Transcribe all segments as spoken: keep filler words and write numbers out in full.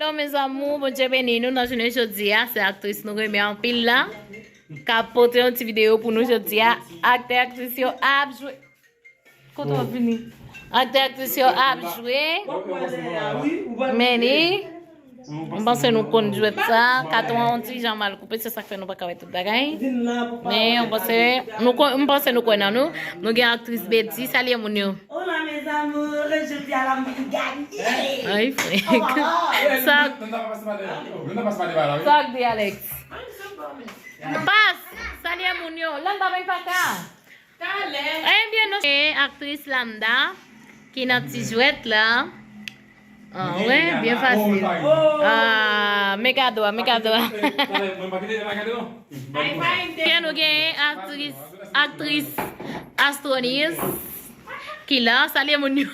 Hello, mes amours, Bondye beni nou nan jounen jodi a. Se aktris nou renmen anpil la k ap pote yon ti videyo pou nou jodi a. Aktè, aktris yo ap jwe. Kote w ap vini? Aktè, aktris yo ap jwe. Men ni, m panse nou konn jwèt sa. Katon an yon ti jan mal koupe, se sa k fè nou pa ka wè tout bagay. Men m panse nou, kon- m panse nou kwè nan nou. Nou gen aktris Betty, salye moun yo. Hola, mes amours, jodi a la m vin gade. Ay, frèk. Sa, sa k di, Alex? Pas, salye moun yo. Landa bay paka. Ebyen, nou se aktris Landa ki nan ti jwèt la. Ah, wè, byen fasil. Ah, men kado a, men kado a. Ebyen, nou gen aktris, aktris Astronis ki la. Salye moun yo.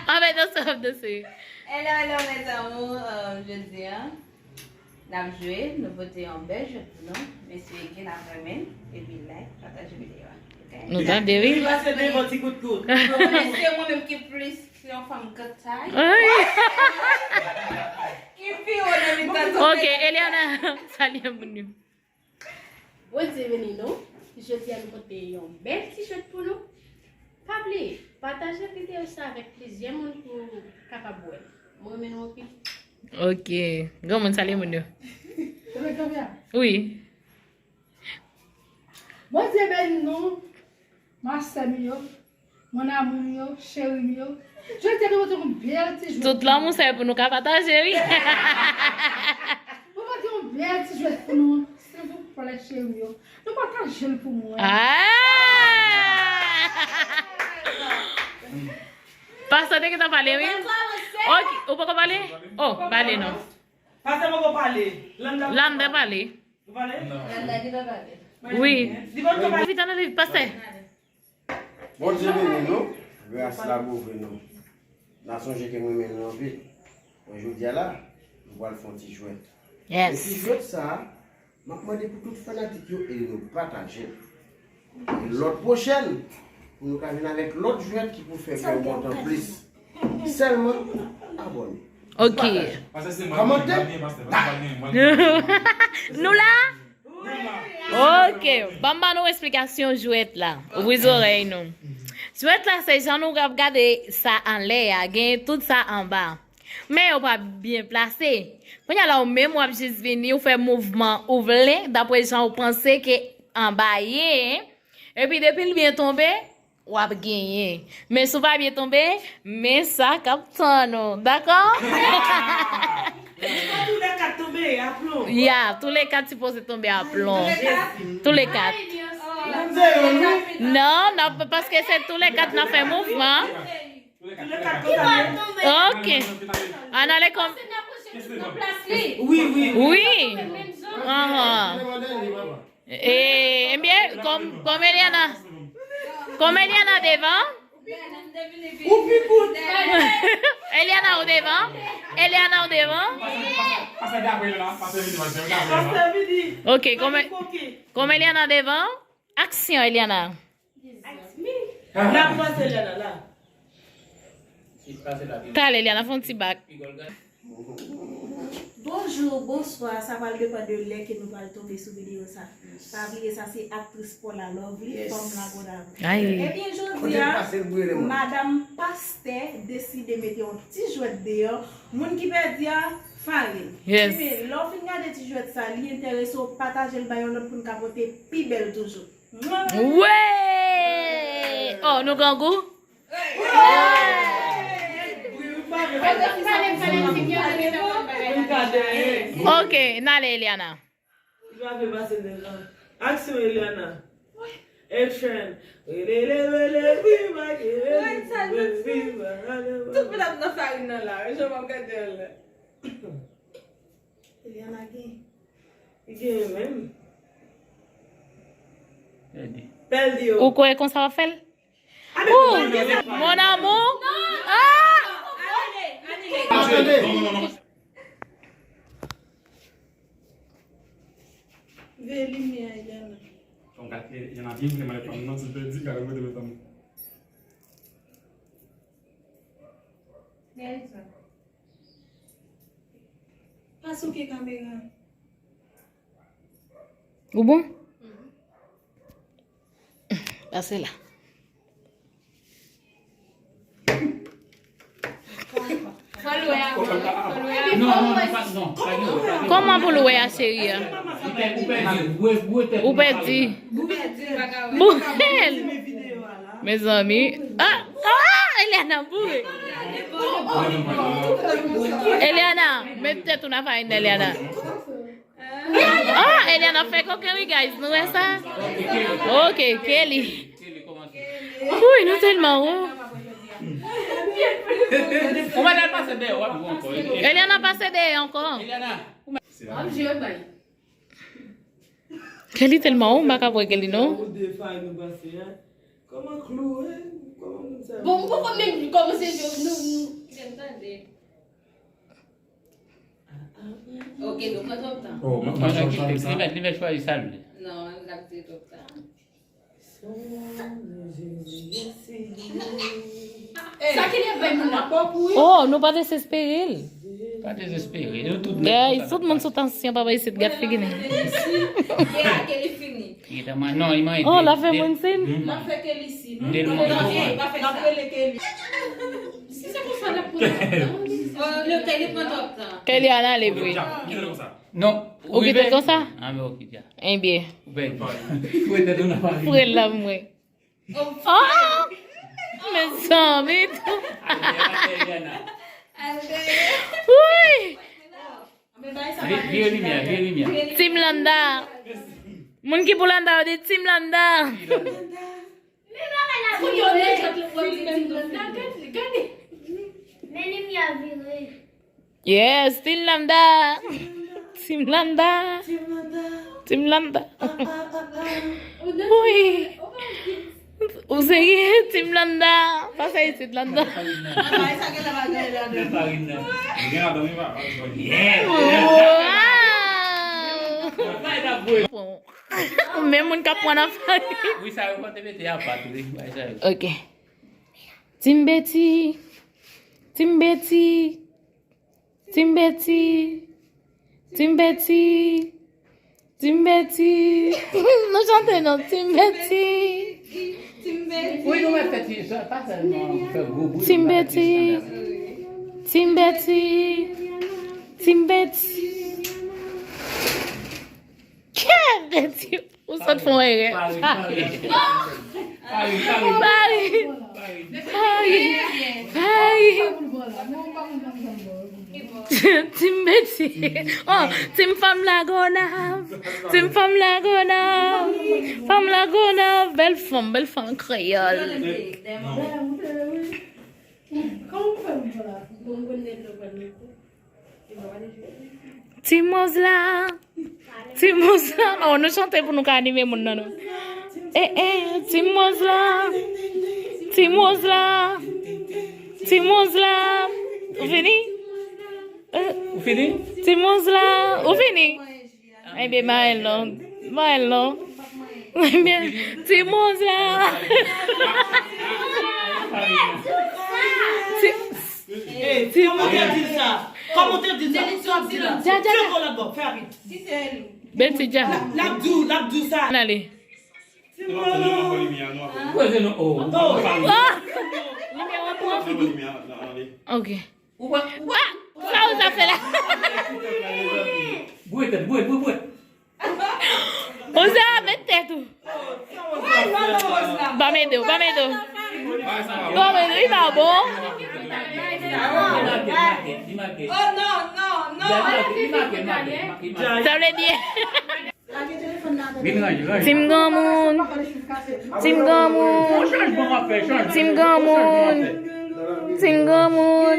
Anben, danse, ap danse. Hello, hello, mes amours. Euh, jodi a, n ap jwe, nou pote yon bèl jwèt pou nou. Mesye, gen ap renmen, epi like, pataje videyo a. Ok? Nou tande, wi. Li pase devan ti kout kout. Mesye, mwen menm ki plis, se yon fanm grann tay. Ay. Ki pi wo nan mitan tout. Ok, Eliana, salye moun yo. Bondye beni nou. Jodi a nou pote yon bèl ti jwèt pou nou. Pa bliye, pataje videyo sa avèk plizyè moun pou kapab wè. Mwen renmen nou anpil. Ok. Granmoun, salye moun yo. Ou met kanpe a? Wi. Bondye beni nou. Ma sè m yo, mon amour m yo, cheri m yo. Jodi a nou pote yon bèl ti jwèt. Tout lanmou sa pou nou ka pataje, wi. Nou pote yon bèl ti jwèt pou nou, silvouplè, cheri m yo. Nou pataje l pou mwen. Ah! Pastè te gentan pale, wi. Ok, ou poko pale? Oh, pale non. Pastè poko pale. Landa pale. Ou pale? Landa gentan pale. Wi. Li poko pale. Vit, ann ale vit, pastè. Bondye beni nou, gras la kouvri nou. N a sonje ke mwen renmen nou anpil. Bon, jodi a la, nou pral fè yon ti jwèt. Yes. E ti jwèt sa, m ap mande pou tout fanatik yo ede nou pataje l. E lòt pwochèn, pou nou ka vin avèk lòt jwèt ki pou fè kè w kontan plis. Sèlman, abòne. Ok. Pataje. Kòmante. Nou la? Ok, ban m ba nou esplikasyon jwèt la. Ouvri zòrèy nou. Jwèt la se jan nou ap gade sa anlè a, gen tout sa anba. Men yo pa byen plase. Kounye a la ou menm w ap jis vini, ou fè mouvman ou vle, dapre jan ou panse ke anba ye. Epi depi l byen tonbe, w ap genyen. Men si w pa byen tonbe, men sa k ap tann ou. Dakò? Tou le kat tonbe a plon. Ya, tou le kat sipoze tonbe a plon. Tou le kat. Non, non, paske se tou le kat n ap fè mouvman. Tou le kat tonbe. Ok. Ann ale kòm. Wi, wi. Wi. Anhan. E, ebyen, kòm, kòm Eliana, kòm Eliana devan. Ou pi kout. Eliana, ou devan. Eliana, ou devan. Pase dapre la, pase vini, pase dapre la. Pase vini. Ok, kòm, kòm Eliana devan. Aksyon, Eliana. N ap pase Eliana la. Talè, Eliana, fè yon ti bak. Bonjou, bonswa, sa pral depann de lè ke nou pral tonbe sou videyo sa. Pa bliye sa se aktris Paula Lovely, fanm la Gonayiv. Ebyen, jodi a, madanm pastè deside mete yon ti jwèt deyò. Moun ki pèdi a, farin. Ebyen, lè w fin gade ti jwèt sa, li enterese w, pataje l bay yon lòt pou n ka pote pi bèl toujou. Wè! Oh, nou grangou? Ok, n ale, Eliana. Li pa vle pase devan. Aksyon, Eliana. Action. Tout moun ap nan farin nan la, jan m ap gade l la. Eliana gen. Li gen menm. Pèdi yo. Ou kwè konsa w ap fè l? Mon amour. Ah! Veye limyè a, Eliana. Gade sa. Souke kamera. Ou bon? Pase la. Fò l wè a, fò l wè a. Non, non, non, pa, non, pa di. Kòman pou l wè a, cheri a? Ou pèdi. Bourel! Mezanmi. Ah, ah, Eliana boure. Eliana, met tèt ou nan farin nan, Eliana. Ah, Eliana fè koken wi, guys. Nou wè sa? Ok, Kelly. Wi, nou tèlman wo. Ou mèt al pase dèyè, w ap wè ankò. Eliana pase dèyè ankò. Eliana. Kelly tèlman wo, m pa ka wè Kelly non. Kòman klou, hein? Kòman moun sa? Bon, m poko menm kòmanse jwe, nou, nou, tande. Ok, nou pran twòp tan. Oh, mwen, mwen, mwen, mwen, li mèt, li mèt chwazi sa l vle. Non, l ap di twòp tan. Sa ki lè bay moun nan pòp ou wi. Oh, nou pa dezespere l. Pa dezespere. Nou tout nèg. Guys, tout moun sou tansyon, papa isit, gad figi nou. Gè a ke li fini. Li te man-, non, li manyen. Oh, l ap fè moun sin. L ap fè ke li sin. L ap rele ke li. Si se konsa n ap pran twòp tan. Oh, le kè li pran twòp tan. Kè li al ale vre. Kite konsa. Non. Ou kite konsa? Ah, men ou kite. Ebyen. Ou pèdi. Foure tèt ou nan farin. Foure l la pou mwen. Oh! Mezanmi tou. Wi! Vire limyè, vire limyè. Team Landa. Moun ki pou Landa, yo di Team Landa. Men bagay la vire. Men limyè vire. Yes, Team Landa. Team Landa. Team Landa. Wi. Ou serye, Team Landa. Pase isit, Landa. Wow. Men moun k ap pran nan farin. Wi, sa yo pote mete apa tou, wi. Bay sa yo. Ok. Team Betty. Team Betty. Team Betty. Team Betty. Team Betty. Nou chante non, Team Betty. Wi, nou mèt fè ti, sa, pa sèlman fè gwo bri, Team Betty. Team Betty. Team Betty. Kè Betty. Ou sot fè yon erè. Pari, pari. Pari, pari. Pari. Pari. Pari. Team Betty. Oh, Team Fanm Lagonav. Team Fanm Lagonav. Fanm Lagonav. Bèl fanm, bèl fanm kreyòl. Ti Moz la. Ti Moz la. Oh, nou chante pou nou ka anime moun nan, non. Eh, eh, Ti Moz la. Ti Moz la. Ti Moz la. Ou fini? Eh, ou fini? Ti Moz la. Ou fini? Ebyen, ba l non. Ba l non. Ebyen, Ti Moz la. Ti, Ti Moz la. Kòman w te di l sa? Kòman w te di l sa? Sa w ap di la? Dja, dja, dja. Fè yon lòt bò, fè rapid. Beti dja. L ap di w, l ap di w sa. Ann ale. Ti Moz la. Poze nou, oh. Oh. Limyè w ap pran. Ok. Ou pa, ou pa. Ah! Sa ou sa fè la? Bwè tèt, bwè, bwè, bwè. Oza, met tèt ou. Ba m ede w, ba m ede w. Ba m ede w, li pa bon. Sa vle di. Team Granmoun. Team Granmoun. Team Granmoun. Team Granmoun.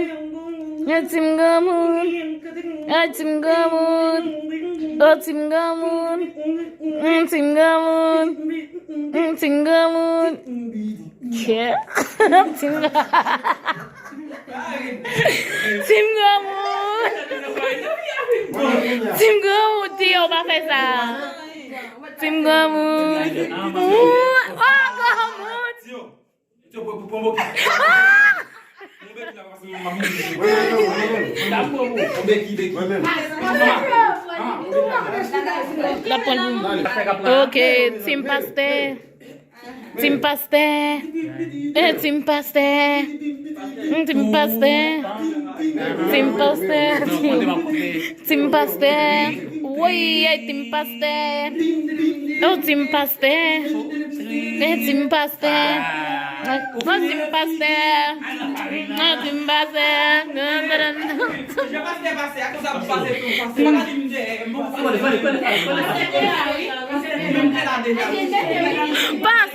Team Granmoun. Ah, Team Granmoun. Oh, Team Granmoun. Mm, Team Granmoun. Mm, Team Granmoun. Kè. Team Granmoun. Team Granmoun. Team Granmoun, di yo pa fè sa. Team Granmoun. Oh, Granmoun. L ap pran pou mwen. Ok, team pastè. Team pastè. Eh, team pastè. Mm, team pastè. Team pastè. Team pastè. Woy, eh, team pastè. Oh, team pastè. Eh, team pastè. Oh, team pastè. Oh, team pastè. Pas.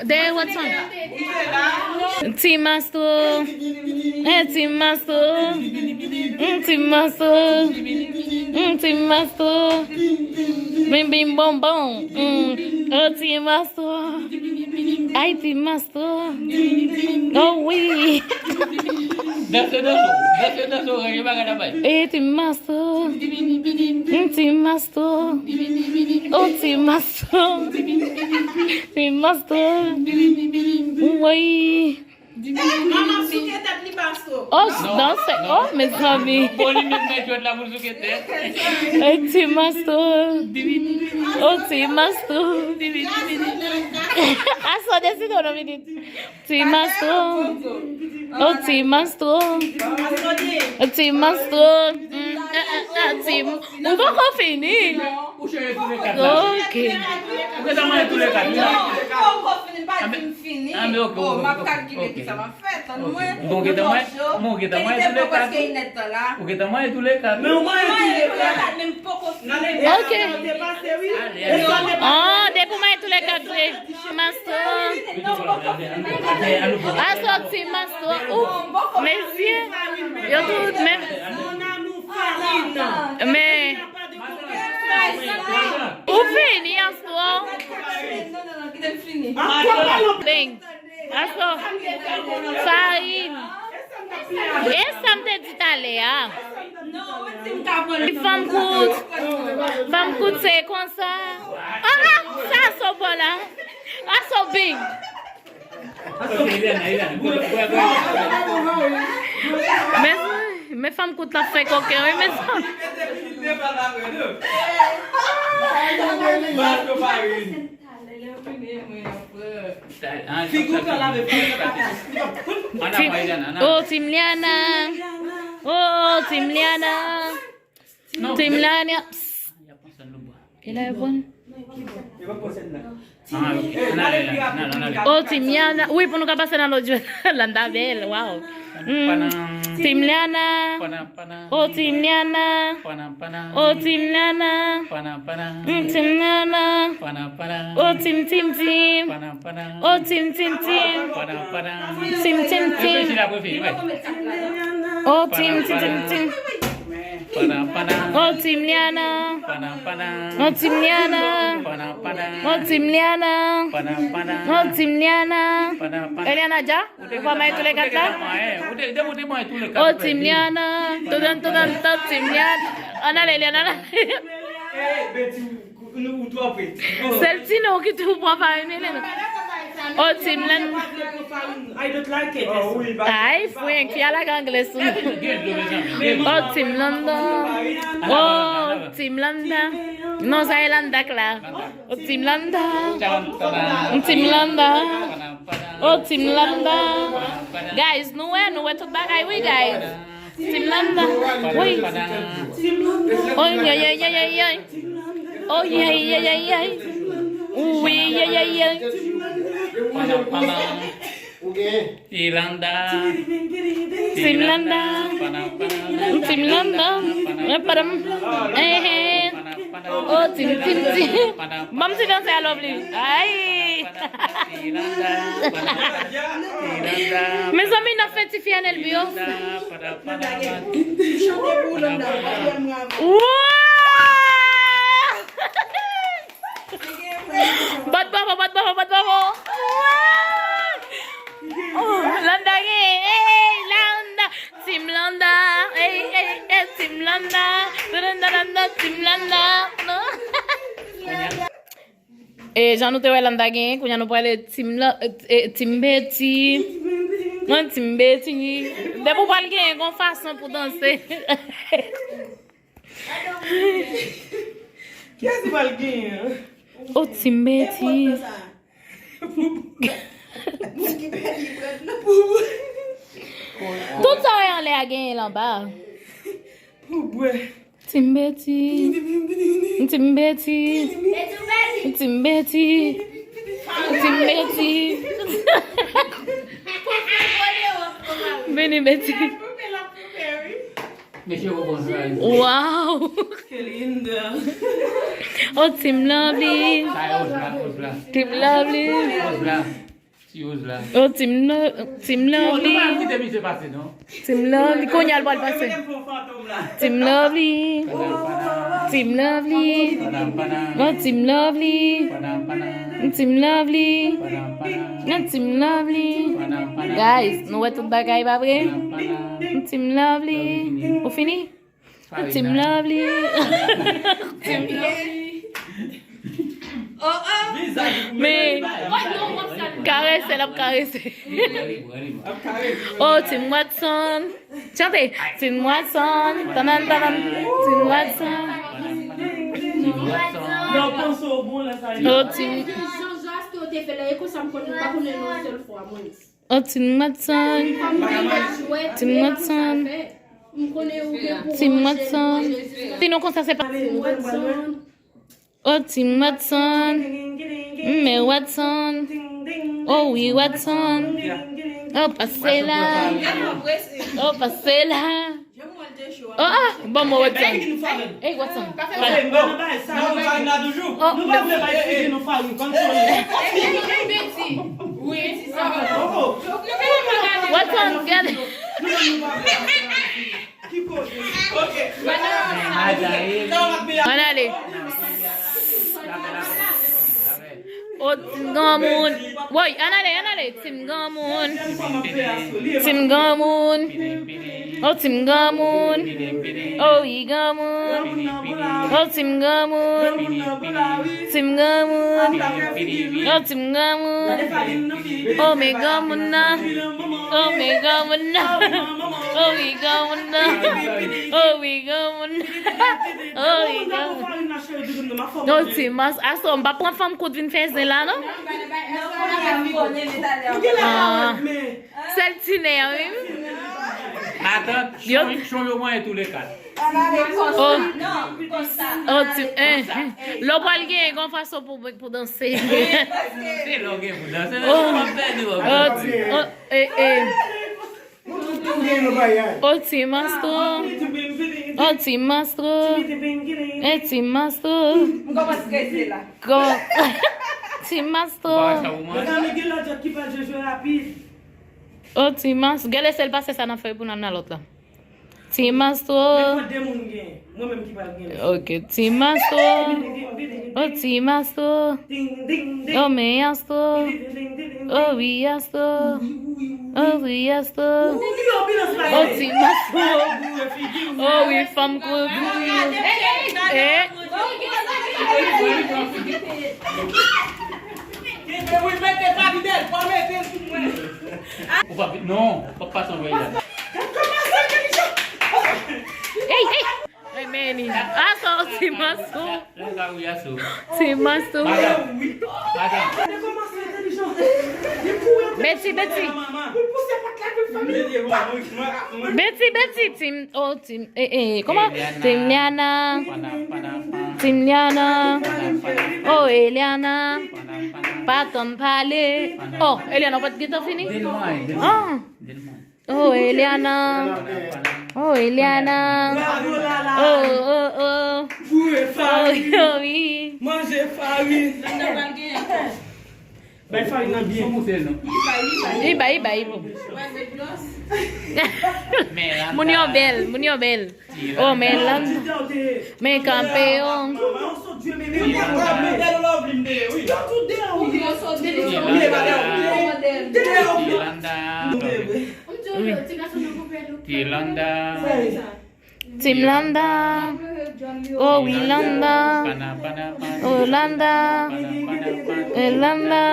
Dèyè Watson. Team Astro. Eh, team Astro. Mm, team Astro. Mm, team Astro. Bim, bim, bom, bom. Mm. Oh, team Astro. Ay, team Astro. Oh, wi. Danse, danse. Danse, danse, ranje bagay la bay. Eh, team Astro. Mm, team Astro. Oh, team Astro. Team Astro. Woy. Manman souke tèt li, Pasto. Oh, non, se, oh, mezanmi. Bon, li menm mèt jwèt la pou l souke tèt. Eh, team Astro. Oh, team Astro. Astro, deside w nan minit. Team Astro. Oh, team Astro. Team Astro. Mm, eh, eh, eh, team. Ou poko fini. Ok. Ou gentan manyen tou le kat. Ah, men, ok, ok, ok, ok. Bon, gentan manyen, bon, gentan manyen tou le kat. Ou gentan manyen tou le kat. Men ou manyen tou le kat. Ok. Ah, depi ou manyen tou le kat vre. Team Astro. Astro, team Astro. Ou, mesye, yo tout menm. Men, ou fini, Astro. Bang. Astro. Farin. E sa m te di talè a. Fanm kout. Fanm kout se konsa. Ah, ah, sa so pa la. Ah, so big. Men, men fanm kout la fè koken, wi, men sa. Figi w ka lave, figi w ka lave. Team, oh, Team Liana. Oh, Team Liana. Team Liana. E la e bon. Oh, Team Liana. Wi, pou nou ka pase nan lòt jwèt. Landa bèl, wow. Mm. Team Liana. Oh, Team Liana. Oh, Team Liana. Mm, Team Liana. Oh, Team, Team, Team. Oh, Team, Team, Team. Team, Team, Team. Oh, Team, Team, Team, Team. Oh, Team Liana. Oh, Team Liana. Oh, Team Liana. Oh, Team Liana. Eliana dja? Ou pa may tou le kat la? Oh, Team Liana. Toutan, toutan, toutan, Team Liana. Ann ale, Eliana, ann ale. Sèl ti non ki tou pran Farin, Eliana. Oh, Team Liana. Ay, frenk, fi a lage anglè sou nou. Oh, Team Landa. Oh, Team Landa. Non, sa e Landa k la. Oh, Team Landa. Team Landa. Oh, Team Landa. Guys, nou wè, nou wè tout bagay, wi, guys. Team Landa. Wi. Oh, yeah, yeah, yeah, yeah, yeah. Oh, yeah, yeah, yeah, yeah. Wi, yeah, yeah, yeah. Ou gen. Team Landa. Team Landa. Team Landa. Eh, padam. Eh, eh. Oh, Team, Team, Team. Ban m ti danse a, Lovely. Ay. Mezanmi, n ap fè ti fi a N L B yo. Wow! Bat bravo, bat bravo, bat bravo. Wow! Oh, Landa gen, hey, Landa. Team Landa, hey, hey, hey, Team Landa. Landa, Landa, Team Landa. E jan nou te wè Landa genyen, kounye a nou prale Team la, e, e, Team Betty. Mwen Team Betty. Depi w pral genyen, gon fason pou danse. Kiyès ki pral genyen? Oh, Team Betty. Tout sa w wè anlè a genyen l anba. Pou bwè. Team Betty. Team Betty. Team Betty. Team Betty. Vini, Betty. Mesye, ou konn sa. Wow. Ke linda. Oh, Team Lovely. Sa e Oz la, Oz la. Team Lovely. Oz la. Ti Oz la. Oh, Team, Lo- Team Lovely. Nou pa kite misye pase, non. Team Lovely. Kounye a l pral pase. Team Lovely. Team Lovely. Oh, Team Lovely. Team Lovely. Nan Team Lovely. Guys, nou wè tout bagay, pa vre? Team Lovely. Ou fini? Team Lovely. Team Lovely. Men, karese, l ap karese. Oh, Team Watson. Chante. Team Watson. Tanan, tanan. Team Watson. Oh, Team. Jan Jas te fè la, e konsa m konnen, m pa konnen non sèl fwa, mwen. Oh, Team Watson. Team Watson. Team Watson. Sinon, konsa se pa. Oh, Team Watson. Men Watson. Oh, wi, Watson. Oh, pase la. Oh, pase la. Oh, ah, bon, mwen Watson. Hey, Watson. Oh, Watson, gade. Ann ale. Oh, Team Granmoun. Woy, ann ale, ann ale. Team Granmoun. Team Granmoun. Oh, Team Granmoun. Oh, wi, Granmoun. Oh, Team Granmoun. Team Granmoun. Oh, Team Granmoun. Oh, men Granmoun nan. Oh, men Granmoun nan. Oh, wi, Granmoun nan. Oh, wi, Granmoun nan. Oh, wi, Granmoun nan. Non, Team Mas, aswè m pa pran fanm kout vin fè zen la, non? Ah. Sèl ti nè a, wi. Atann, chon, chon yo mwen tou le kat. Oh. Oh, Team, eh, eh. Lè w pral genyen, gon fason pou, pou danse. Se lè w gen pou danse, men si w ap pèdi, w ap pèdi. Oh, Team, oh, eh, eh. Oh, Team Mastro. Oh, Team Mastro. Eh, Team Mastro. M kòmanse strese la. Go. Team Mastro. Mezanmi, gen lòt jwèt ki pral jwe, jwe rapid. Oh, Team Mastro. Gade sèl pase sa nan fèy pou n al nan lòt la. Team Mastro. Men fò de moun gen. Mwen menm ki pral gen. Ok, Team Mastro. Oh, Team Mastro. Oh, men Astro. Oh, wi, Astro. Oh, wi, Astro. Oh, Team Mastro. Oh, wi, fanm kout. Eh. Ou pa, non, ou pa pase anvè la. Hey, hey. Hey, Manny. Aso, Team Mastro. Team Mastro. Betty, Betty. Betty, Betty, Team, oh, Team, eh, eh, kòman? Team Liana. Team Liana. Oh, Eliana. Pa tann pale. Oh, Eliana, ou pa t gentan fini? Ah. Oh, Eliana. Oh, Eliana. Oh, oh, oh. Boure farin. Oh, wi. Manje farin. Bay farin nan byen. Li bay, li bay, li bay. Moun yo bèl, moun yo bèl. Oh, men lan, men kanpe yo. Wi. Yolanda. Team Landa. Oh wi, Landa. Oh, Landa. Oh, Landa.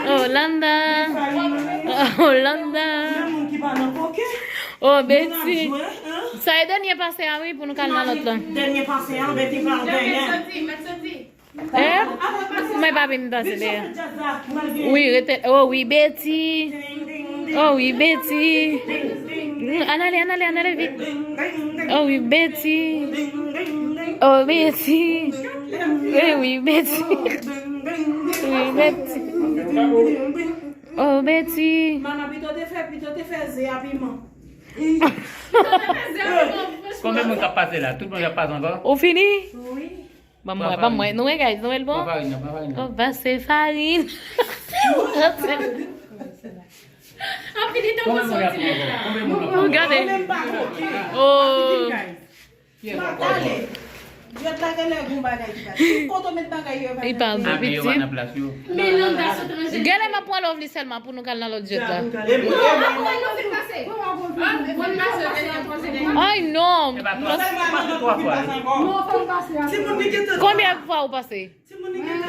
Oh, Landa. Oh, Landa. Oh, Betty. Sa e dènye pase a, wi, pou nou kal nan lòt la. Dènye pase a, Betty pral genyen. Eh? Mwen pa vin danse dèyè. Wi, rete. Oh wi, Betty. Oh wi, Betty. Mm, ann ale, ann ale, ann ale vit. Oh wi, Betty. Oh, Betty. Eh wi, Betty. Wi, Betty. Oh, Betty. Mama, pito te fè, pito te fè ze a piman. Konbyen moun k ap pase la? Tout moun k ap pase ankò? Ou fini? Wi. Ban mwen, ban mwen. Nou wè, guys, nou wè l bon? Pran farin nan, pran farin nan. Oh, pase farin. Konbyen moun y ap pran ankò? Konbyen moun y ap pran ankò? Gade. Oh. Kiyès w ap pran ankò? Jwèt la genlè gon bagay ki pa. Kote w met bagay yo pa. Li pa vle. Ah, men yo pa pitit. Nan plas yo. Gade, m ap pran Lovely sèlman pou nou kal nan lòt jwèt la. Ay non. Konbyen fwa ou pase?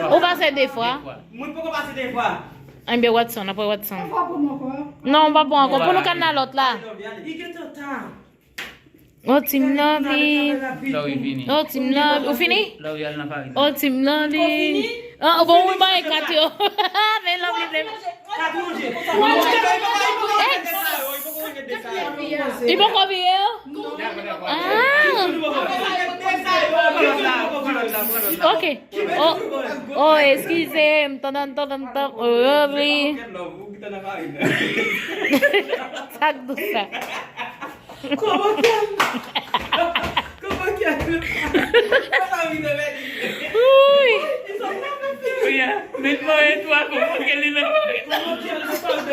Ou pase de fwa? Mwen poko pase de fwa. Enben, Watson, apre Watson. Non, ou pa pran ankò. Pou nou kal nan lòt la. Oh, Team Lovely. Lori fini. Oh, Team Lovely. Ou fini? Lori al nan farin. Oh, Team Lovely. Ah, bon, ou bay kat yo. Men Lovely vle. Li poko vire yo? Ah. Ok. Oh, oh, eskize m. Tandan, tandan, tandan. Oh, Lovely. Sa k dous sa. Kòman kè l? Kòman kè l? Kòman kè l? Wi. Wi, men mwen e twa kòman kè li nan mwen. Kòman kè l?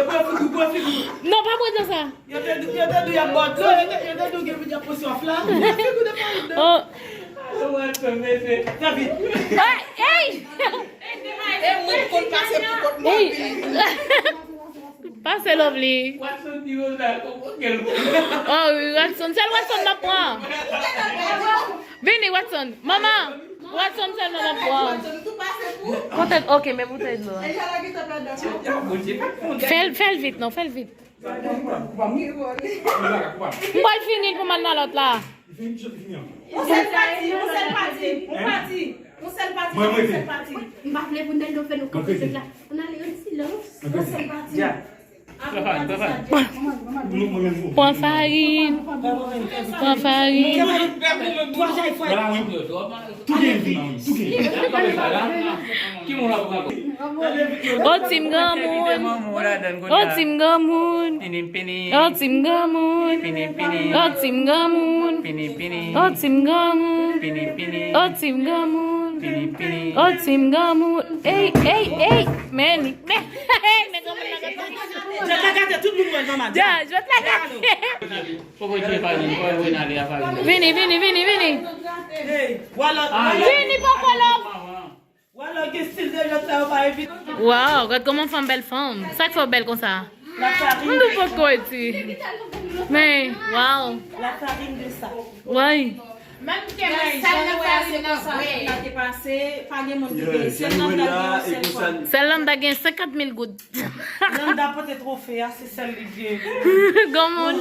Bò figi, bò figi. Non, pa pran sa. Yo te di, yo te di y ap bò dlo, yo te, yo te di w gen pou y ap pran sòf la. Bò figi de pa de. Oh. Fè vit. Hey! E mwen konn pase pou kont mwen. Pase Lovely. Watson di Rosa konprann kè l bon. Oh, wi, Watson. Sèl Watson m ap pran. Vini, Watson. Manman, Watson sèlman m ap pran. Kote, ok, men bouteyi dlo a. Fè l, fè l vit, non, fè l vit. M pral fini l pou m al nan lòt la. Yon sèl pati, yon sèl pati, yon pati, yon sèl pati, yon sèl pati. M pa vle pou Nando fè nou konfyans la. Ann ale an silans. Yon sèl pati. Pran farin. Pran farin. Tou gen vi, tou gen. Ô Team Granmoun. Ô Team Granmoun. Ô Team Granmoun. Ô Team Granmoun. Ô Team Granmoun. Ô Team Granmoun. Ô Team Granmoun. Ey, ey, ey. Men, men, men granmoun nan gate. Jwèt la gate, tout moun wè l, manman. Ja, jwèt la gate. Poko tire farin, poko voye n ale a farin. Vini, vini, vini, vini. Hey, wala. Vini, poko love. Wala, gen stil de jwèt sa yo pa evite. Waw, gad kòman fanm bèl fanm. Sa k fè w bèl konsa? La farine. M nou poko di. Men, waw. La farine de sa. Wi. Menm ke men sèl nan farin nan vre. Te pase, pa gen moun ki gen. Sèl nan ta gen sèl. Sèl nan ta gen senkant mil goud. Landa pote twofe a, se sèl li gen. Granmoun.